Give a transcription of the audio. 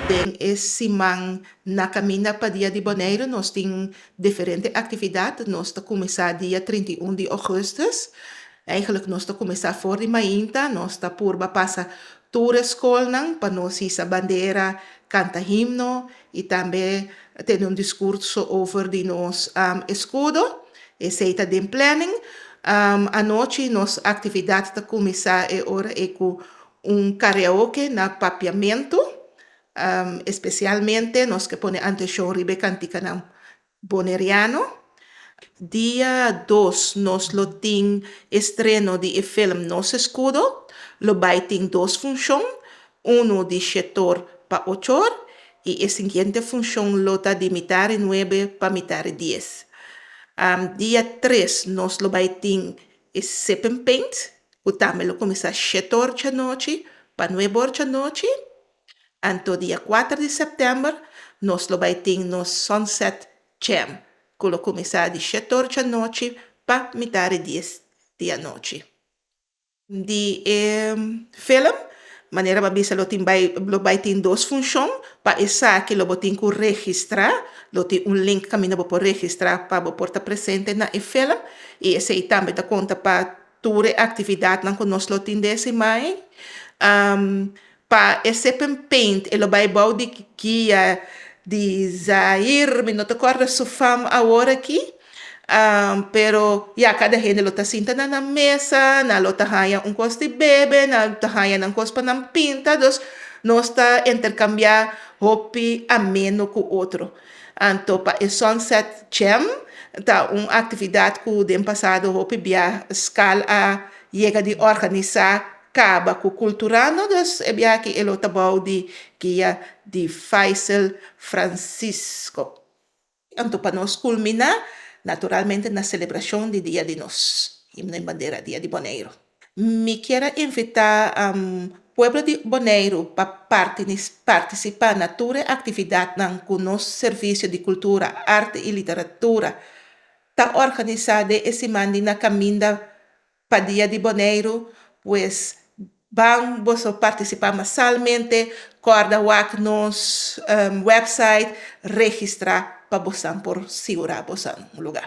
Den e siman Na Kaminda pa Dia di Boneiru nos tin diferente aktividat. Nos ta kuminsá dia 31 di ougùstùs. Eigenlijk nos ta kuminsá for di mainta, nos ta purba pasa tur e skolnan pa nos hisa bandera, kanta himno i tambe tene un diskurso over di nos eskudo. Esei ta den planning. Anochi nos aktividat ta kuminsá e ora ei ku un karaoke na papiamentu. Espesialmente nos ke pone antenshon riba e kantikanan boneriano. Dia dos nos lo tin estreno di e film Nos Escudo. Lo bai tin dos funshon, unu di shetor pa ochor i e siguiente funshon lo ta di mitari nuebe pa mitari dies. Dia tres nos lo bai tin e Sip and Paint ku tambe lo kuminsá shetor djanochi pa nuebor djanochi. Anto dia kuater di sèptèmber nos lo bai tin nos Sunset Jam ku lo kuminsá di shete or djanochi pa mitari dies di anochi. Di e film, manera bo a bisa lo tin bai lo bai tin dos funshon, pa esaki lo bo tin ku registrá, lo tin un link kaminda bo por registrá pa bo por ta presente na e film i esei tambe ta konta pa tur e aktividatnan ku nos lo tin den e siman ei. Pa e Sip and Paint e lo bai bou di guia di Zair, mi no ta kòrda su fam awor aki, pero ya kada hende lo ta sinta na nan mesa, nan lo ta haña un kos di bebe, nan ta haña nan kos pa nan pinta, dus nos ta interkambiá hopi ameno ku otro. Anto pa e Sunset Jam ta un aktividat ku den pasado hopi bia skal a yega di organisá kaba ku Kulturando, dus e biaha aki e lo ta bou di guia di Faisel Francisco. Anto pa nos kulminá, naturalmente na selebrashon di Dia di nos Himno i Bandera, Dia di Boneiru. Mi kier a invitá pueblo di Boneiru pa partisipá na tur e aktividatnan ku nos Servisio di Kultura, Arte i Literatura ta organisá den e siman di na kaminda pa Dia di Boneiru, pues ban boso partisipá masalmente, kòrda wak nos wèpsait, registrá pa bosan por sigurá bosan un lugá.